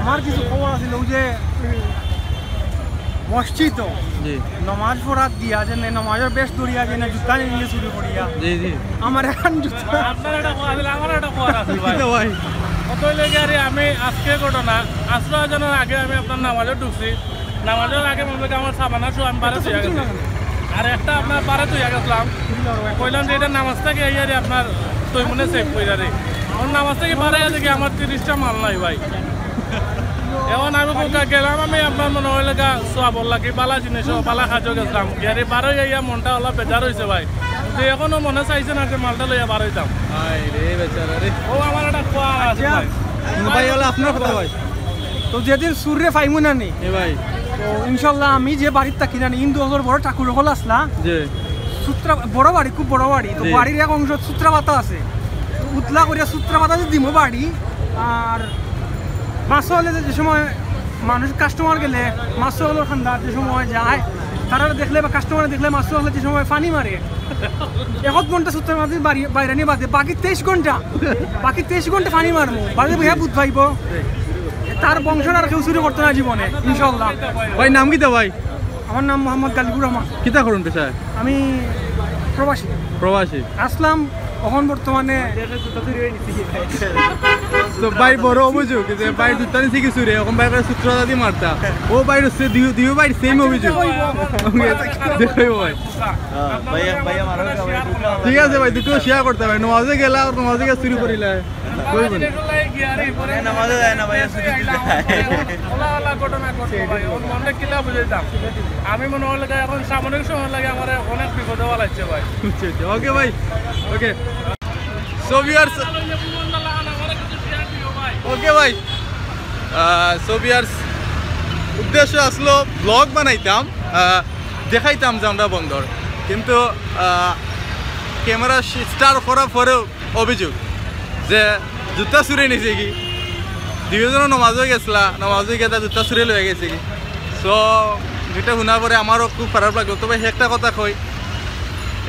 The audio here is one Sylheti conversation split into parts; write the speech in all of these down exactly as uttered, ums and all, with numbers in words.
আমার কিছু খবর আছিল, ওই যে মসজিদো জি। নমাজ পড়াত দিয়া যে নে-, নমাজর বেশ ধরিয়া যে না জুতা নিয়ে চুরি করিয়া। জি, জি। আমার এখন জুতা। আপনার একটা খবর আছিল, আমার একটা খবর আছিল ভাই। কিতা ভাই? কত হইলে গিয়া রে, আমি আজকে ঘটনা, আসর আজানের আগে আমি আপনার নামাজে ঢুকছি। নামাজর আগে মনে হয় আমার সাবানা শু আমি বারে থইয়া গেছি। আর একটা আপনার বারে থইয়া গেছিলাম। কইলাম যে এটা নামাজ থেকে আইয়া রে আপনার তুই মনে সেভ কইরা রে। ওর নামাজ থেকে বারে আইয়া দেখি আমার তিরিশটা মাল নাই ভাই। এখন আমি কোকা গেলাম, আমি আপনার মনে হইলে গা সোয়াবর লাগি বালা জিনিস, বালা কাজও গেছিলাম। গিয়ারে বারোই আইয়া মনটা ওলা বেজার হইছে ভাই। তো এখনো মনে চাইছে না যে মালটা লইয়া বারোইতাম। হায় রে বেচারা রে। ও আমার একটা খোয়া আছে আচ্ছা। ভাই। ভাই, ওলা আপনার কথা ভাই। তো যেদিন সুররে পাইমু না নি? এ ভাই। তো ইনশাল্লাহ আমি যে বাড়িত থাকি না নি, হিন্দু হকলর বড় ঠাকুর হকল আসলা। যে। সূত্রা-, বড় বাড়ি, খুব বড় বাড়ি। তো জি। বাড়ির এক অংশ সূত্রা পাতা আছে। তো উতলা করিয়া সূত্রা পাতা যদি দিমু বাড়ি, আর মাছ হলে যে সময় মানুষ কাস্টমার গেলে, মাছ হকলর খান্দাত যে সময় যায়, তারা দেখলে বা কাস্টমার দেখলে মাছ হকলে যে সময় পানি মারে, এক ঘন্টা সূত্রা পাতা বাড়ি, বাইরে নিয়ে বাদে, বাকি তেইশ ঘন্টা, বাকি তেইশ ঘন্টা পানি মারমু, বাদে বুঝা বুধ পাইব। তার বংশ আর কেউ চুরি করতো না জীবনে, ইনশাল্লাহ। ভাই, নাম কিতা ভাই? আমার নাম মোহাম্মদ গালিবুর রহমান। কিতা করুন পেশায়? আমি প্রবাসী। প্রবাসী। আসলাম, এখন বর্তমানে তো ভাই বড় অভিযোগ যে ভাই জুতা নিছে কি চুরে, এখন ভাই করে সূত্র দাদি মারতা। ও ভাই হচ্ছে দিও, দিও ভাই সেম অভিযোগ। দেখাই ভাই। হ্যাঁ, ভাইয়া, ভাইয়া মারো, ভাইয়া। ঠিক আছে ভাই, দুটো শেয়ার করতে ভাই, নমাজে গেলা আর নমাজে গিয়া চুরি করিলা। কই বলে? নামাজে যায় না ভাইয়া, চুরি দিতে যায়। ওলা ওলা ঘটনা ঘটলো ভাই, ওর মনটা কিলা বুঝাইতাম। আমি মনে হলে এখন সামরিক সময় লাগে আমার অনেক বিপদে ওলাইছে ভাই। আচ্ছা, আচ্ছা, ওকে ভাই, ওকে। So viewers, ওকে ভাই, so viewers, উদ্দেশ্য আসলো ব্লগ বানাইতাম, আহ, দেখাইতাম যে আমরা বন্দর, কিন্তু ক্যামেরা স্টার্ট করার পরেও অভিযোগ যে জুতা চুরে নিছে কি, দুইজনও নমাজও গেছলা, নমাজও গিয়া তার জুতা চুরে লইয়া গেছে কি। সো এটা শোনার পরে আমারও খুব খারাপ লাগলো। তবে একটা কথা কই,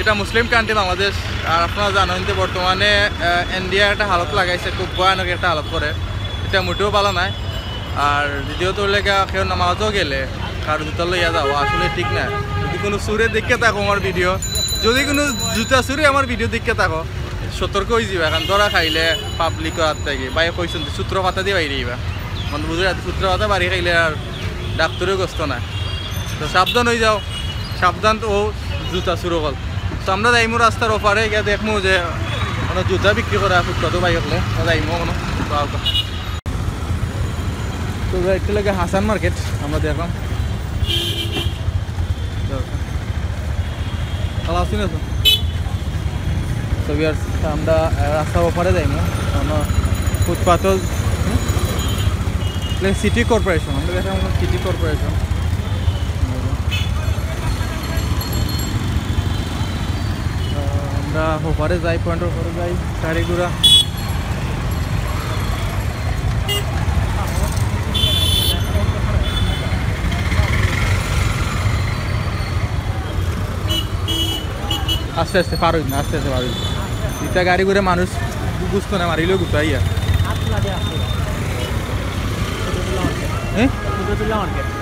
এটা মুসলিম কান্ট্রি বাংলাদেশ, আর আপনারা জানেন যে বর্তমানে আহ, ইন্ডিয়া একটা হালত লাগাইছে, খুব ভয়ানক একটা হালত করে, এটা মোটেও ভালো নয়। আর দ্বিতীয়ত হইলে গিয়া কেউ নামাজও গেলে কারো জুতা লইয়া যাওয়া আসলে ঠিক না। যদি কোনো চুরে দেখে থাকো আমার ভিডিও, যদি কোনো জুতা চুরে আমার ভিডিও দেখে থাকো, সতর্ক হয়ে যাবা, কারণ ধরা খাইলে পাবলিক হাত থেকে ভাই কইছেন যে সূত্র পাতা দিয়ে বাইরে যাবা, মানে বুঝে যাতে সূত্র পাতা বাড়ি খাইলে আর ডাক্তারেও গ্রস্ত না। তো সাবধান হয়ে যাও, সাবধান তো ও জুতা চুর হকল। তো আমরা যাইমু রাস্তার ওপারে গিয়া দেখমু যে মানে জুতা বিক্রি করা ফুটপাতও ভাই হকলে, তো যাইমু কোনো। তো একটু লাগে হাসান মার্কেট আমরা দেখলাম। খালাস নিয়ে আসো। তো viewers, আমরা আহ, রাস্তার ওপারে যাইমু, আমরা ফুটপাতও সিটি কর্পোরেশন, আমরা দেখলাম সিটি কর্পোরেশন। আমরা ওপারে যাই, পয়েন্টের ওপারে যাই, গাড়ি ঘোড়া। আস্তে আস্তে পার হইন না, আস্তে আস্তে পার হইন। ইটা গাড়ি ঘুরে মানুষ বুঝতো না, মারিলেও গুতাইয়া। হ্যাঁ?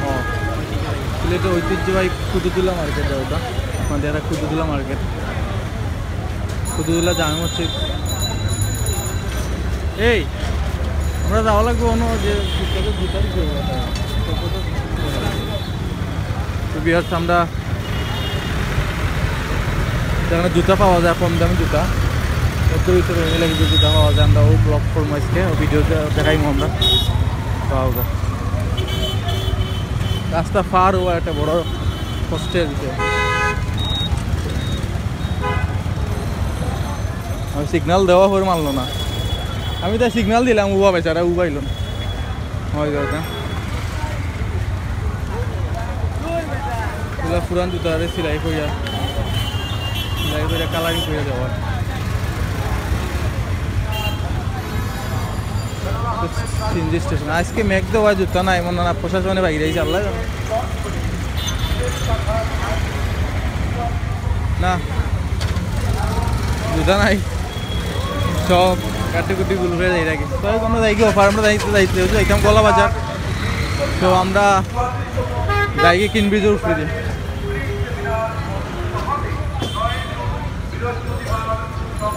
ও, সিলেটের ঐতিহ্যবাহী কুতুবুল্লাহ মার্কেট, ওটা আমাদের একটা কুতুবুল্লাহ মার্কেট, কুতুবুল্লাহ জামে মসজিদ। এই আমরা যাওয়া লাগবো অন্য যে জুতা, জুতা দিতে হবে। তো viewers, আমরা যেখানে জুতা পাওয়া যায়, কম দামি জুতা, এত ভিতরে লাগে যে জুতা পাওয়া যায়, আমরা ও ব্লগ করবো আজকে, ও ভিডিও দেখাইবো আমরা। পাওয়া যায় রাস্তা পার হওয়া একটা বড় কষ্টের বিষয়। আমি সিগন্যাল দেওয়া পরে মানলো না, আমি তাই সিগন্যাল দিলাম, উবা বেচারা উবাইল না। হয় দাদা, এগুলা পুরান জুতারে সিলাই করিয়া, সিলাই করিয়া কালারিং করিয়া দেওয়া। CNG station. আজকে মেঘ দেওয়া, জুতা নাই মনে হয়, প্রশাসনে বাইরে আইছে, আল্লাহ জানে। না, জুতা নাই, সব কাটি কুটি গুলো ফেলে যাই নাকি? তো আমরা যাই কি অফার, আমরা যাইতে যাইতে যাইতাম কলা বাজার। তো আমরা যাই কি কিনবি জোর করে দিই।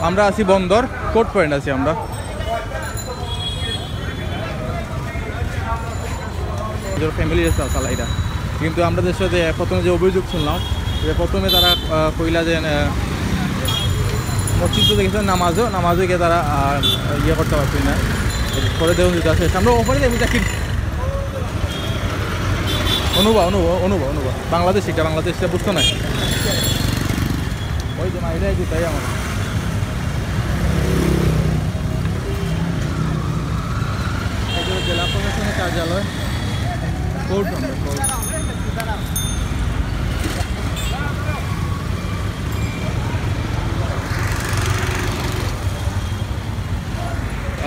আমরা আছি বন্দর, কোর্ট পয়েন্ট আছি আমরা। নিজের ফ্যামিলি আছে চালাইরা। কিন্তু আমরা দেশে যে প্রথমে যে অভিযোগ শুনলাম, যে প্রথমে তারা, আহ, কইলা যে, আহ, মসজিদ তো দেখেছেন নামাজও, নামাজে গিয়ে তারা, আহ, ইয়ে করতে পারছি না। পরে দেখুন যদি আছে, আমরা ওপরে দেখবো দেখি। অনুভব, অনুভব, অনুভব, অনুভব। বাংলাদেশ এটা, বাংলাদেশ এটা বুঝতো না। ওই যে মাইরে এই যে তাই আমার। এই যে জেলা প্রশাসনের কার্যালয়, কোর্ট আমরা, কোর্ট।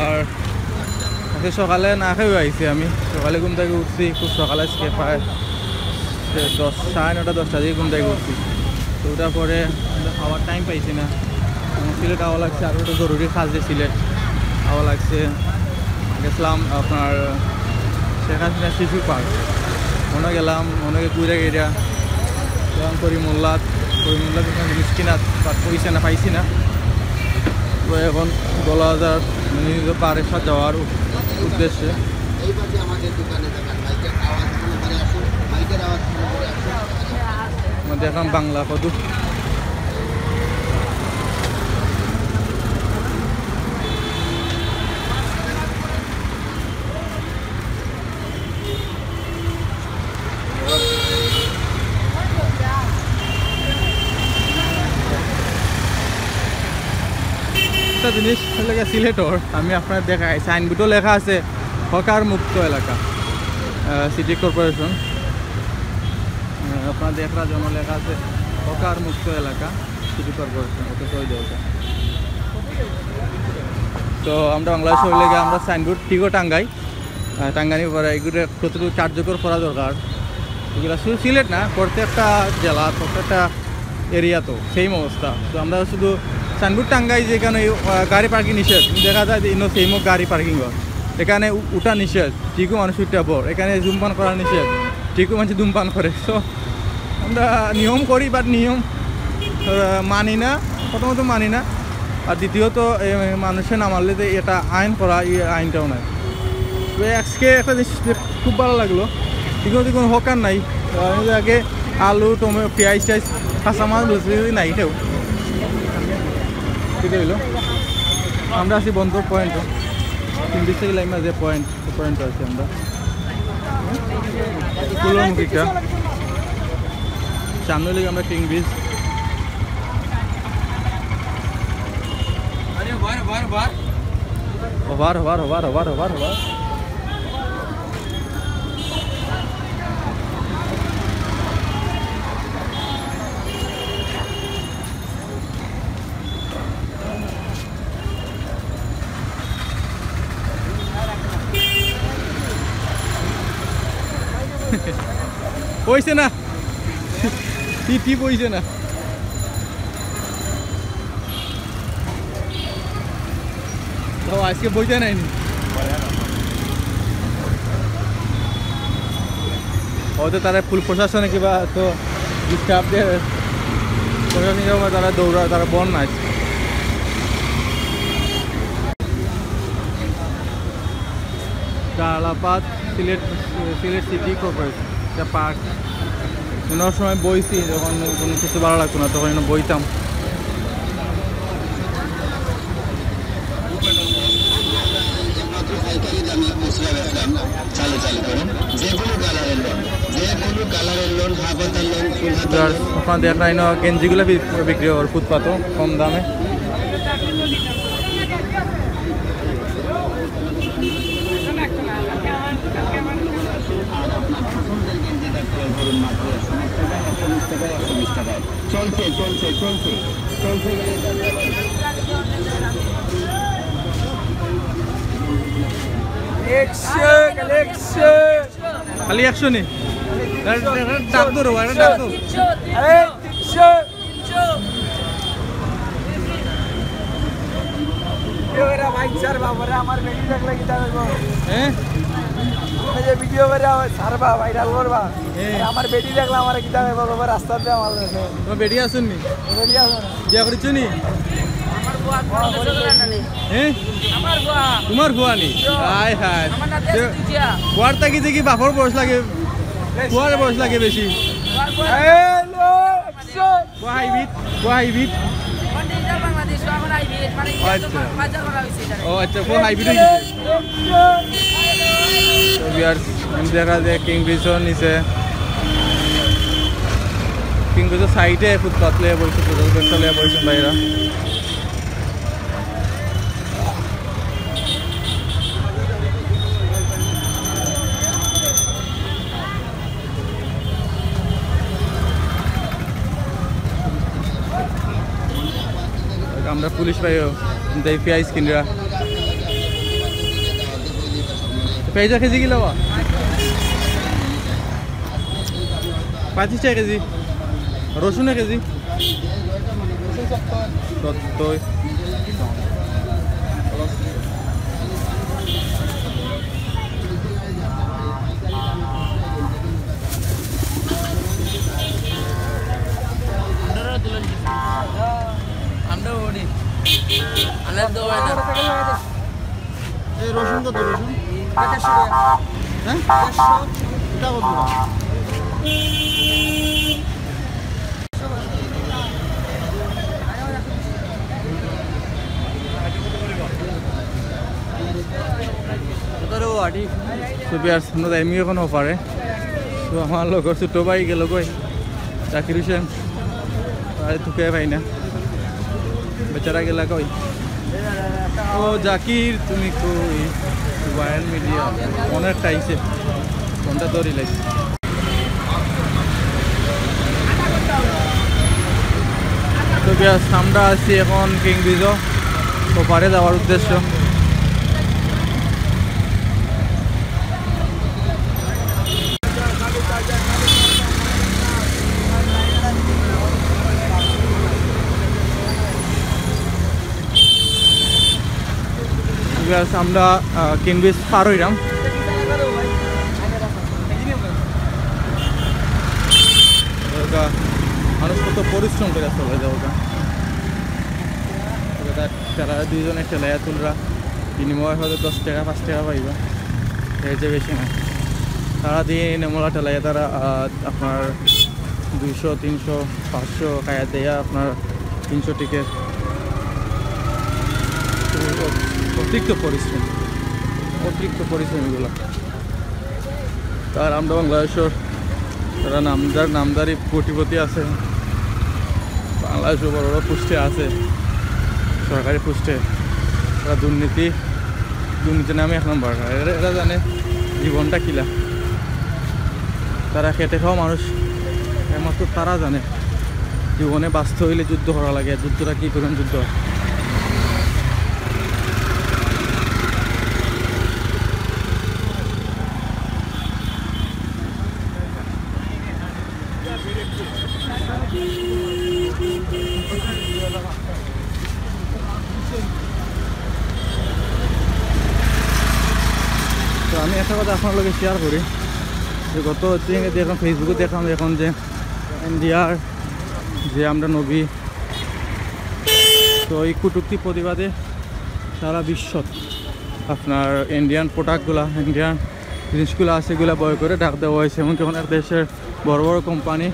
আর আজকে সকালে না খেয়ে আইছি আমি। সকালে ঘুম থেকে উঠছি খুব সকালে, আজকে প্রায় দশ, সাড়ে নটা, দশটা দিকে ঘুম থেকে উঠছি। তো ওটার পরে আমরা খাওয়ার টাইম পাইছি না। আমার সিলেট আওয়া লাগছে, আরও একটা জরুরি কাজে সিলেট আওয়া লাগছে। গেছিলাম আপনার শেখ হাসিনা শিশু পার্ক, মনে গেলাম, মনে ঘুরে গেরা গেলাম করিমুল্লাত, করিমুল্লাত মিসকিনাত, বাট পয়সা না পাইছি না। তো এখন গলা হাজার নিজ বারেশাত যাওয়ার উ-, উদ্দেশ্যে। এই পাশে আমাদের দোকানে দেখান, মাইকের আওয়াজ মনে করে আসুন, মাইকের আওয়াজ মনে করে আসুন। আমরা দেখলাম বাংলা কত। একটা জিনিস হইলে গিয়া সিলেটর, আমি আপনারে দেখাই, সাইনবোর্ডও লেখা আছে হকার মুক্ত এলাকা, আহ, সিটি কর্পোরেশন। আহ, আপনারা দেখরা যেন লেখা আছে হকার মুক্ত এলাকা, সিটি কর্পোরেশন। ওকে, তো ওই যে ওটা। তো আমরা বাংলাদেশে হইলে গিয়া আমরা সাইনবোর্ড ঠিকও টাঙ্গাই, আহ, টাঙ্গানির পরে এগুলো কতটুকু কার্যকর করা দরকার, এগুলো শুধু সিলেট না, প্রত্যেকটা জেলা, প্রত্যেকটা এরিয়া তো সেম অবস্থা। তো আমরা শুধু সাইনবোর্ড টাঙ্গাই যে এখানে, আহ, গাড়ি পার্কিং নিষেধ, দেখা যায় যে ইনো সেমও গাড়ি পার্কিং হয়, এখানে উ-, উঠা নিষেধ, ঠিকও মানুষ উঠা বর, এখানে ধূমপান করা নিষেধ, ঠিকও মানুষ ধূমপান করে। তো আমরা নিয়ম করি, বাট নিয়ম, আহ, মানি না, প্রথমত মানি না, আর দ্বিতীয়ত এ, মানুষে না মানলে যে এটা আইন করা, এই আইনটাও নাই। তো আজকে একটা জিনিস খুব ভালো লাগলো, এখানে কোনো হকার নাই। আহ, আগে আলু, টমেটো, পেঁয়াজ টেয়াজ, কাঁচা মাছ বেশি নাই কেউ। ঠিক হইলো, আমরা আছি বন্দর পয়েন্টও, তিন বিশ থেকে লাইন যে পয়েন্ট, পয়েন্ট আছে আমরা কুলমুখিকা। সামনে লিখে আমরা king beach. Over, over, over, over, over, over, over. হইছে না, টিপ টিপ হইছে না। তো আজকে বইতে নাইনি। হয়তো তারা পুলিশ প্রশাসনে কিবা তো ডিস্টার্ব দেয়, প্রশাসনিকভাবে তারা দৌড়া, তারা বন্ধ নাই। জালালাবাদ, সিলেট, সিলেট সিটি কর্পোরেশন, এটা পার্ক। অনেক সময় বইছি যখন কোনো কিছু ভালো লাগতো না, তখন এনে বইতাম। ভিউয়ার্স, আপনারা দেখরা ইনো গেঞ্জিগুলো বি-, বিক্রি হয় ফুটপাতো কম দামে। চলছে, চলছে, চলছে, চলছে। একশো, একশো। খালি একশো নি? ডাক দৌড়ো, ডাক দৌড়ো। আরে, তিনশো। ভিডিও করে ভাই, স্যার বাবারে, আমার বেটি দেখলে কিতা কইব? হ্যাঁ? এই যে ভিডিও করে আমার স্যার বা ভাইরাল করবা। হ্যাঁ। আর আমার বেটি দেখলে আমার কিতা কইব? বাবা রাস্তা দিয়ে আমার দেখে। তোমার বেটি আছইন নি? বেটি আছে না? বিয়া করিছো নি? আমার বুয়া, তোমার কাছে গেল না নি? হ্যাঁ? আমার বুয়া। তোমার বুয়া নি? হায় হায়। আমার নাতি আছে দুইটা। বুয়ার থাকি দেখি বাপর বয়স লাগে, বুয়ার বয়স লাগে বেশি। বুয়া, বুয়া। Hello, action. বুয়া হাইব্রিড, বুয়া হাইব্রিড। এখন ডিজিটাল বাংলাদেশ, এখন হাইব্রিড, মানে কি আচ্ছা। বাজার করা হয়েছে এটা। ও আচ্ছা, বুয়া হাইব্রিড হয়ে গেছে। তো ভিউয়ার্স, আমি দেখা যায় কিং ব্রিজর নিচে, কিং ব্রিজর সাইডে ফুটপাত লইয়া বইছে, ফুটপাত ব্যবসা লইয়া বইছে ভাইরা। আমরা পুলিশ ভাইও, কিন্তু এই পেঁয়াজ কিনরা। পেঁয়াজ কেজি কিলা বা? পঁচিশ টাকা কেজি। রসুন এক কেজি। সত্তর। আমরা ওডি। আমরা তো ওই না। এই রসুন কত রসুন? এটা দেড়শো টাকা। হ্যাঁ? দেড়শো। এটা কত টাকা? তো ভিউয়ার্স, আমরা যাইমু এখন ওপারে। তো আমার লগর ছোট ভাই গেল কই, জাকির হোসেন, তারে তুকাই পাই না, বেচারা গেলা কই। ও জাকির, তুমি কই? ভাইরাল মিডিয়া অনেকটা আইছে, ফোনটা ধরি লাগি। তো ভিউয়ার্স, আমরা আছি এখন কিং ব্রিজো, ওপারে যাওয়ার উদ্দেশ্য। ভিউয়ার্স, আমরা, আহ, কিং ব্রিজ পার হইলাম। ওটা মানুষ কত পরিশ্রম করে চলে যায় ওটা। ওটা তারা দুইজনে ঠেলাইয়া তুলরা, বিনিময়ে হয়তো দশ টাকা, পাঁচ টাকা পাইবা, এর চেয়ে বেশি না। সারাদিন এমলা ঠেলাইয়া তারা, আহ, আপনার দুইশো, তিনশো, পাঁচশো খাইয়া দেয়া আপনার তিনশো টিকিট। অতিরিক্ত পরিশ্রম, অতিরিক্ত পরিশ্রম এগুলা। তার আমরা বাংলাদেশর তারা নামদার, নামদারি কোটিপতি আছে, বাংলাদেশো বড় বড় পোস্টে আছে, সরকারি পোস্টে। তারা দুর্নীতি, দুর্নীতি নামে এক নম্বর। এরা, এরা জানে জীবনটা কিলা। তারা খেটে খাওয়া মানুষ, একমাত্র তারা জানে জীবনে বাঁচতে হইলে যুদ্ধ করা লাগে। যুদ্ধটা কি করেন যুদ্ধ? তো আমি একটা কথা আপনার লগে শেয়ার করি, যে গত দিন দেখলাম, ফেসবুকে দেখলাম এখন যে ইন্ডিয়ার যে আমরা নবী, তো এই কটূক্তি প্রতিবাদে সারা বিশ্বত আপনার ইন্ডিয়ান প্রোডাক্টগুলা, ইন্ডিয়ান জিনিসগুলা আছে, এগুলা বয় করে ডাক দেওয়া হয়েছে। এমনকি অনেক দেশের বড় বড় কোম্পানি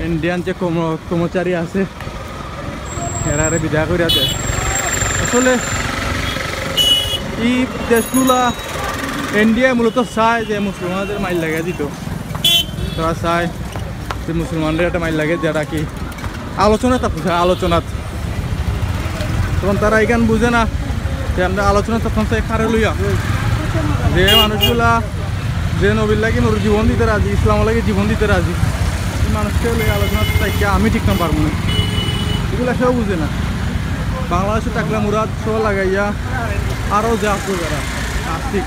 ইন্ডিয়ান যে কর্ম-, কর্মচারী আছে, এরারে বিদায় করে দেয়। আসলে এই দেশগুলা, ইন্ডিয়া মূলত চায় যে মুসলমানদের মাইর লাগাই দিত, তারা চায় যে মুসলমানদের একটা মাইর লাগে, যেটা কি আলোচনা থাকতো, আলোচনাত। তখন তারা এখান বুঝে না যে আমরা আলোচনা তখন চাই কারে লইয়া, যে মানুষগুলা যে নবীর লাগি নবীর জীবন দিতে রাজি, ইসলাম লাগি জীবন দিতে রাজি, এই মানুষকে লইয়া আলোচনা চাই কি আমি ঠিক না পারবো না, এগুলা কেউ বুঝে না। বাংলাদেশে টাকলা মুরাদ সহ লাগাইয়া আরও যে আছে যারা নাস্তিক,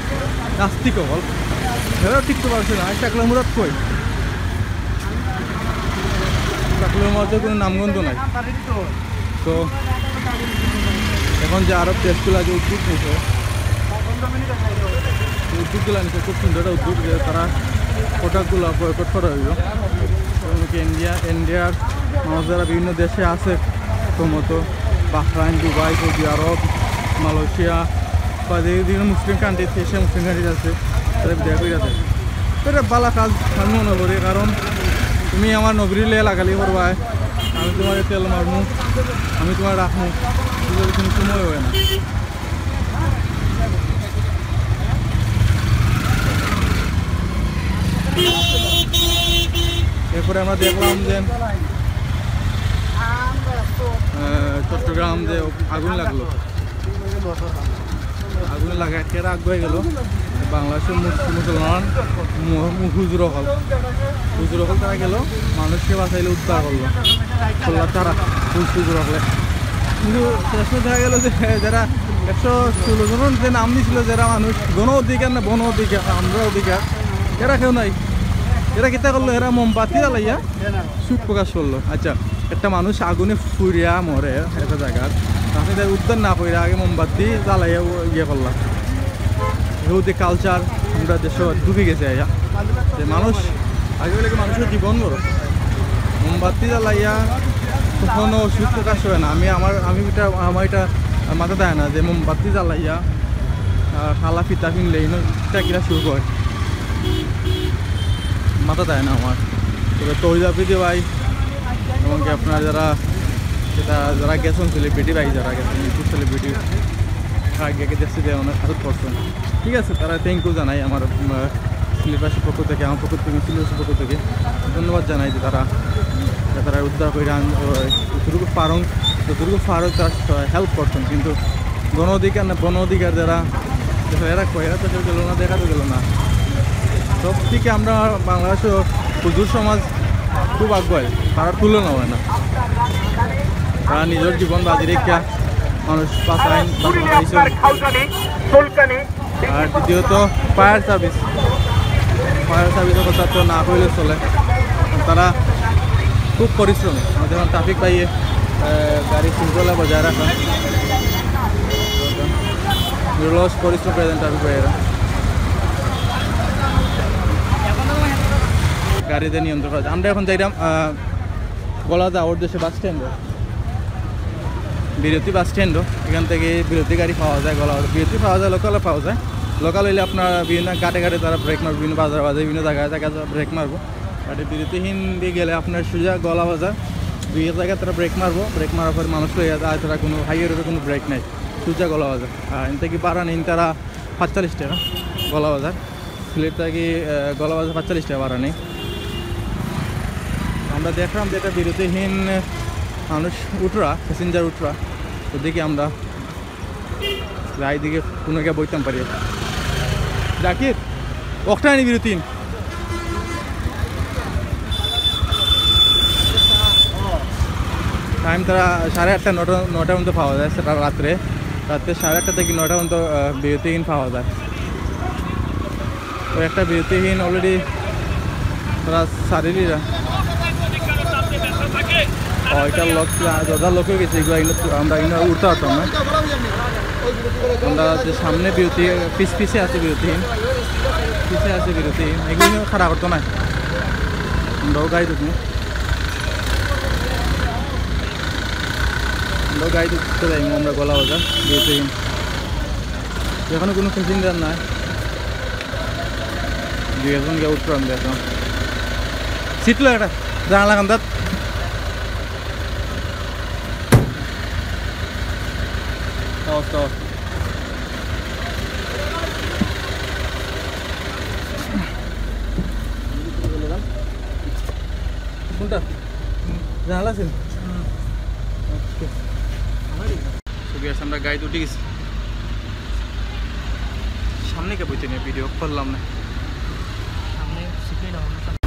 নাস্তিক হল, এরাও টিকতে পারছে না। আর টাকলা মুরাদ কই? টাকলা মুরাদের কোনো নামগন্ধ নাই। তো এখন যে আরব দেশগুলো আছে উদ্যোগ নিছে, উদ্যোগগুলো নিছে, খুব সুন্দর একটা উদ্যোগ যে তারা প্রোডাক্টগুলো বয়কট করা হইল। যেমন কি ইন্ডিয়া, ইন্ডিয়ার মানুষ যারা বিভিন্ন দেশে আছে, প্রথমত বাহরাইন, দুবাই, সৌদি আরব, মালয়েশিয়া বা যে বিভিন্ন মুসলিম কান্ট্রি, এশিয়া মুসলিম কান্ট্রি আছে, তারা বিদায় করে আছে। তো এটা ভালো কাজ আমি মনে করি, কারণ তুমি আমার নবীর লিয়ে লাগালি করবায়, আমি তোমার তেল মারমু, আমি তোমার রাখমু, কোনো সময় হয় না। এরপরে আমরা দেখলাম যে আহ, চট্টগ্রাম যে আগুন লাগলো, আগুন লাগা একেবারে আগ হয়ে গেল। বাংলাদেশের মুস- মুসলমান মু- মু- হুজুর হল, হুজুর হল তারা গেল, মানুষকে বাঁচাইলে উদ্ধার করলো, করলা তারা হুজ- হুজুর হলে। কিন্তু শেষে দেখা গেল যে যারা একশো ষোলো জনের যে নাম দিছিল, যারা মানুষ গণ অধিকার না বন অধিকার, আমরা অধিকার, এরা কেউ নাই। এরা কিতা করলো? এরা মোমবাতি জ্বালাইয়া শোক প্রকাশ করলো। আচ্ছা, একটা মানুষ আগুনে পুড়িয়া মরে একটা জায়গার, আপনি তার উদ্ধার না করে আগে মোমবাতি জ্বালাইয়া ও ইয়ে করলা। এহুদি কালচার আমরা দেশে ঢুকে গেছে আইয়া, যে মানুষ আগে বলে কি মানুষের জীবন বড়, মোমবাতি জ্বালাইয়া কখনো শোক প্রকাশ হয় না। আমি আমার আমি এটা আমার এটা মাথা দেয় না যে মোমবাতি জ্বালাইয়া আহ, কালা ফিতা ফিনলে ইনো ইটা কিলা শুরু হয়, মাথা দেয় না আমার। তবে তৌহিদ আফ্রিদি ভাই এবং কি আপনারা যারা যেটা যারা গেছেন সেলিব্রিটি ভাই, যারা গেছেন ইউটিউব সেলিব্রিটি আগে আগে দেখছি যে অনেক হেল্প করছেন, ঠিক আছে, তারা থ্যাংক ইউ জানাই। আমার সিলেটবাসীর পক্ষ থেকে, আমার পক্ষ থেকে, সিলেটবাসীর পক্ষ থেকে ধন্যবাদ জানাই যে তারা যে তারা উদ্ধার করে আন- যতটুকু পারং যতটুকু পারো তারা হেল্প করছেন, কিন্তু গণ অধিকার না বন অধিকার যারা এরা কয় এরা তো কেউ গেল না, দেখা তো গেল না। সব থেকে আমরা বাংলাদেশে হুজুর সমাজ খুব আগুয়ায়, তারা তুলনা হয় না। তারা নিজের জীবন বাজি রেখে মানুষ বাঁচাইন, বাঁচাইছেন। আর দ্বিতীয়ত ফায়ার সার্ভিস, ফায়ার সার্ভিসের কথা তো না কইলে চলে। তারা খুব পরিশ্রমী। আমাদের এখন ট্রাফিক পাইয়ে গাড়ি শৃঙ্খলা বজায় রাখা, নিরলস পরিশ্রম করে দেন ট্রাফিক ভাইয়েরা। গাড়িতে নিয়ন্ত্রণ করা যায়। আমরা এখন যাইলাম আহ, গলাদা ওর দেশে বাস স্ট্যান্ড, বিরতি বাস স্ট্যান্ডও। এখান থেকে বিরতি গাড়ি পাওয়া যায়, গলা বিরতি পাওয়া যায়, লোকালও পাওয়া যায়। লোকাল হইলে আপনার বিভিন্ন ঘাটে ঘাটে তারা ব্রেক মারবো, বিভিন্ন বাজার বাজারে বিভিন্ন জায়গায় জায়গায় ব্রেক মারবো। আর এই বিরতিহীন দিয়ে গেলে আপনার সোজা গলা বাজার, দুই জায়গায় তারা ব্রেক মারবো, ব্রেক মারার পর মানুষ লইয়া যায়, তারা কোনো হাইওয়ে রোডে কোনো ব্রেক নাই, সোজা গলা বাজার। আর এন থেকে ভাড়া নেন তারা পাঁচচল্লিশ টাকা গলা বাজার, সিলেট থেকে আহ, গলা বাজার পাঁচচল্লিশ টাকা ভাড়া নেই। আমরা দেখলাম যে এটা বিরতিহীন মানুষ উঠরা, প্যাসেঞ্জার উঠরা, ওদিকে আমরা যাই দিকে কোনো জায়গায় বইতাম পারি। জাকির, ওখানে বিরতিহীন টাইম তারা সাড়ে আটটা, নটা, নটার মধ্যে পাওয়া যায় সেটা রাত্রে। রাত্রে সাড়ে আটটা থেকে নটার মধ্যে আহ, বিরতিহীন পাওয়া যায়। তো একটা বিরতিহীন অলরেডি তারা সারিলিরা। ও, এটা লক, দরজা লক হয়ে গেছে, এগুলো এগুলো আমরা এগুলো উঠতে পারতাম না। আমরা যে সামনে বিরতি, পিস পিসে আছে বিরতিহীন, পিসে আছে বিরতিহীন, এগুলো খাড়া করতো না। আমরাও গাড়ি ঢুকবো, আমরাও গাড়ি ঢুকতে যাইবো আমরা গলা বাজার বিরতিহীন। এখানে কোনো প্যাসেঞ্জার নাই। দুই একজন গিয়ে উঠলাম, দেখলাম সিট লো একটা জানালা কান্দাত। অবস্থা, অবস্থা। কোনটা? জানালা আছে? ওকে। সুখী আছে, আমরা গাড়িত উঠি গেছি। সামনে কে বইতে নিয়ে ভিডিও করলাম না। সামনে সিটে না, অন্য সামনে।